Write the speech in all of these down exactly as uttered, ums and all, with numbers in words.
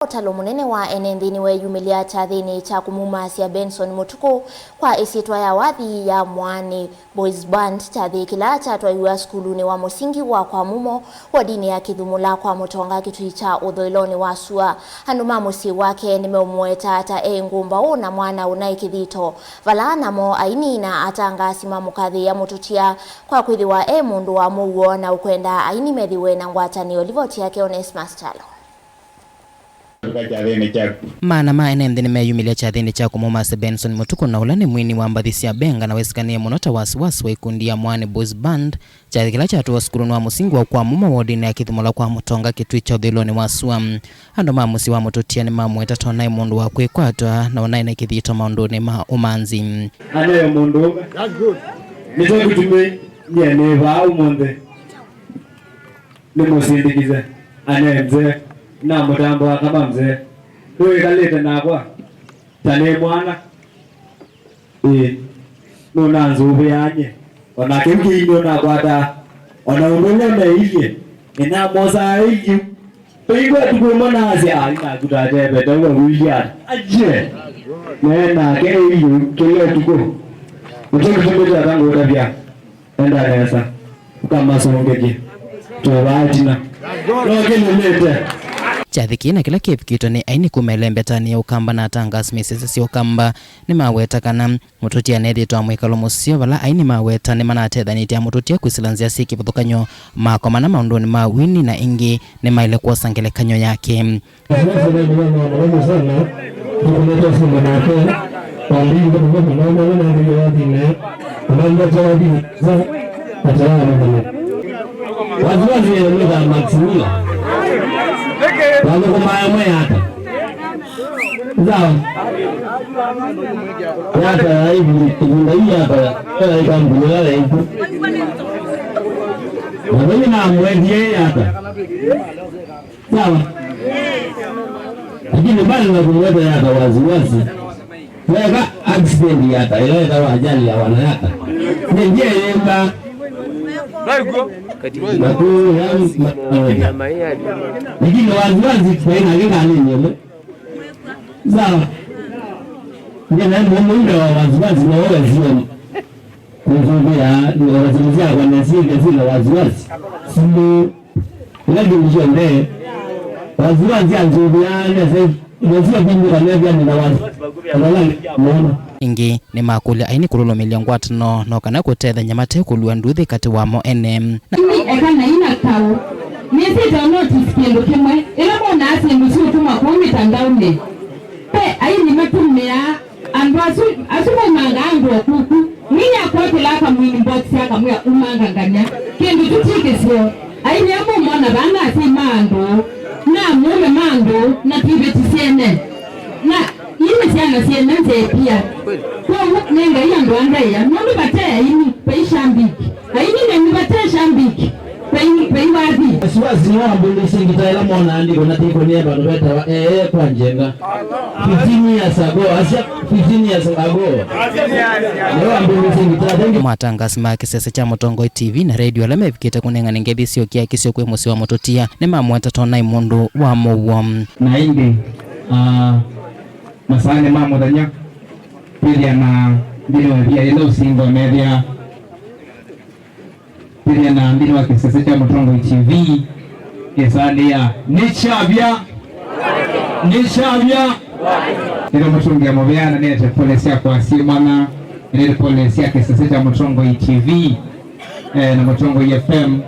Ũtalo mũnene wa ene nthĩnĩ weeyumĩlya kyathĩnĩ kya kũmumasya Benson Mũtukũ kwa ĩsyĩtwa ya wathi ya Mwaanĩ Boys Band, kyathĩ kĩla kyatwaiwa sukulunĩ wa mũsingi wa Kwa Mumo, wodinĩ ya Kĩthumũla Kwa Mũtonga, kĩtui kya ũthũĩlonĩ wa sua. Andũ ma mũsyĩ wake nĩmeũmũetaa ta e ngũmbaũ na mwana ũnaĩ kĩthito, vala namo aini na atangaasi mamũkathĩĩa Mũtũtia kwa kwĩthĩwa e mũndũ wa mũuo na ũkwenda aini methĩwe na ngwatanĩo. Livoti yake Onesmus Kyalo. Maana ma ene nthĩ nĩmeeyumĩlya kyathĩnĩ kya kũmũmasya Benson Mũtukũ, na ũla nĩ mwini wa mbathi sya benga na wĩsĩkanĩe mũno ta wasiwasi wa ikundi ya Mwaanĩ Boys Band, kyathĩ kĩla kyatũwa sukulunĩ wa mũsingi wa Kwa Mumo, wodinĩ ya Kĩthumũla Kwa Mũtonga, kĩtui kya ũthũĩlonĩ wa sua. Andũ ma mũsyĩ wa Mũtũtia nĩmamũeta ta ũnaĩ mũndũ wa kwĩkwatwa na ũnaĩ na kĩthito maũndũnĩ ma ũmanzi. Anayo mũndũ ũmwe. Nĩtwakũtumĩ nyie nĩ vaa ũmũnthĩ. Nĩmũsindĩkĩze. Anaye mzee. Namũtambũa kama mzee. Nĩwĩkalĩte nakwa ta nĩ mwana. Ĩĩ, nũnanzũvĩaa nyie. O na kĩu kĩi nũnakwataa. O na ũndũ ũla neeilye, nĩnamosaa eilye. Peigwa tukũ ĩmwe naasya, "Ai, naku tate epete ũu awĩilye ata?" Aje! Naye nake eilye kĩla ũtukũ. Nĩkyo kĩtumĩte ata ngũtavya. Enda nesa. Ũkamasũngĩkye. Tũvaatina. No kĩlũmĩte. Kyathĩ kĩĩ na kĩla kĩvikĩtwe nĩ aini kuma ĩlembetanĩ ya Ũkamba na atangaasi ma isese sya Ũkamba nĩmaweta kana Mũtũtia nethĩĩtwe na mwĩkalo mũseo, vala aini maweta nĩmanatethanĩtye na Mũtũtia kwĩsĩla nzĩa syĩ kĩvathũkany'o, makomana maũndũnĩ ma wini, na ĩngĩ nĩmaĩle kwosa ngelekany'o yake. Asiwasi nĩ mũthenya mũthũku sana, nĩkũleta ũsumba nake, wambĩĩe kũtũma mũno, na nĩ nambĩĩe wathine, ũmanyĩte wathine, za, atĩaa mũthenya. Wasiwasi nĩ mwĩthaa Maximila, wathũkũmaa ĩmwe yata. Sawa. Yata ya hivi, ĩvinda hii yata, ya ĩkambuni ya ya iku. Na mimi namwendie yata. Sawa. Lakini mbali na kumweta yata wasiwasi, weka accident yata, ĩla ĩtawa ajali ya wanayata. Nĩ njia yemba. Na ku, ya, ma, lakini wasiwasi, kwa ina kika nini, sawa. Ndio na muumbe wa wasiwasi na wewe sio. Kũsũvĩa ndoto syakwa na syĩthya syĩ na wasiwasi. Simũ ĩla kĩndũ kyonthe wasiwasi anzũvĩaa nesa, nesa vindũka nethĩa nĩ na wasiwasi. Ĩngĩ nĩmakũlya aini kũlũlũmĩlya ngwatanĩo no kana kũtethany'a mate kũlua nduthi katĩ wamo ene. Ĩndĩ eka na ina kaũ. Nĩsĩte o notice kĩndũ kĩmwe. Ĩla monaa syĩndũ syũtũma kũu mĩtandaonĩ, ve aini matũmĩaa andũ asu, asu maumangaa andũ o kuku. Mwinyakwa akĩlaa kamwini box akamwĩa, "Umanga nganya. Kĩndũ kyu ti kĩseo." Aini amwe mona vaa na asyai ma andũ, na mũũme ma andũ, na twĩveti syene. Na ii nĩ syana syene nzee pia. Kwoou nĩ Ngai andũ a ndaĩa, nũndũ vate aini, vai shambiki. Aini nenyu vate shambiki, vai, vai wathi. Wasiwasi nĩwambũlĩsye ngita ĩla monaa ndiko na tĩkũnĩe vandũ vetawa ee kwa njenga. Fifteen years ago, asya, fifteen years ago. Nĩwambũlĩsye ngita. Thank you. Matangaasi ma kĩsese kya Mũtongoi T V na redio ala mevikĩte kũnengane ngethi syokia kĩsio kwĩ mũsyĩ wa Mũtũtia nĩmamweta ta ũnaĩ mũndũ wa mũuo. Na ĩndĩ, ah, masaanĩ ma mũthenya, kwĩthĩa na nthĩnĩ wa ĩvia yĩla ũsingwa methĩa, kwĩthĩa na nthĩnĩ wa kĩsese kya Mũtongoi T V, ĩsaanĩa nĩ kyavya, nĩ kyavya. Nĩna mũtũngĩa mũvea na nĩete pole syakwa syĩ mana, nĩete pole sya kĩsese kya Mũtongoi T V, eh, na Mũtongoi F M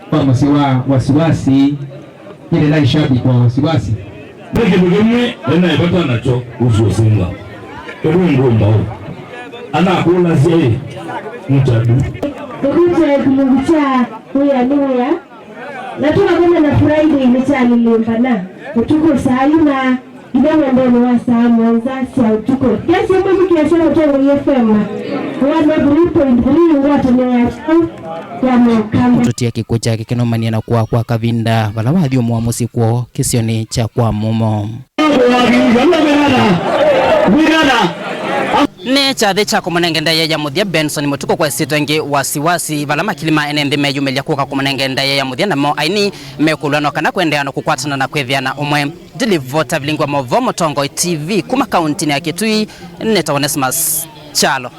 kwa mũsyĩ wa Wasiwasi. Kĩlĩ na ishabiki wa Wasiwasi. Ve kĩndũ kĩmwe ena ĩvata nakyo kuhusu ũsinga. Kĩndũ ngũmbaũ. Anakũlasya ĩ, mtadu. Tũkĩte kĩlungu kya wĩa nĩ wĩa. Na tũkakomana Friday nĩ kyalĩlĩmbana. Ũtukũ saa ina nginya mwendonĩ wa saa mũonza sya ũtukũ. Kesi ĩmwe mũkĩasya Mũtongoi F M one oh three point three ngwatanĩo ya kyaũ ya Mũkamba. Mũtũtia kĩkw'ũ kyake kĩnũmanie na kũa kwa kavinda vala wathyũmũa mũsyĩ kwoo kĩsionĩ kya Kwa Mũmo. Nĩ kyathĩ kya kũmũnenge ndaĩa ya mũthya Benson Mũtuku kwa ĩsyĩtwa ĩngĩ Wasiwasi, vala makili ma ene nthĩ meyumĩlya kũka kũmũnenge ndaĩa ya mũthya, namo aini mekũlwa no kana kũendeea na kũkwatana na kwĩthĩa na ũmwe. Ndilivota vilingi wa maũvoo Mũtongoi T V kuma kauntinĩ ya Kitui, nĩtawa Onesmus Kyalo.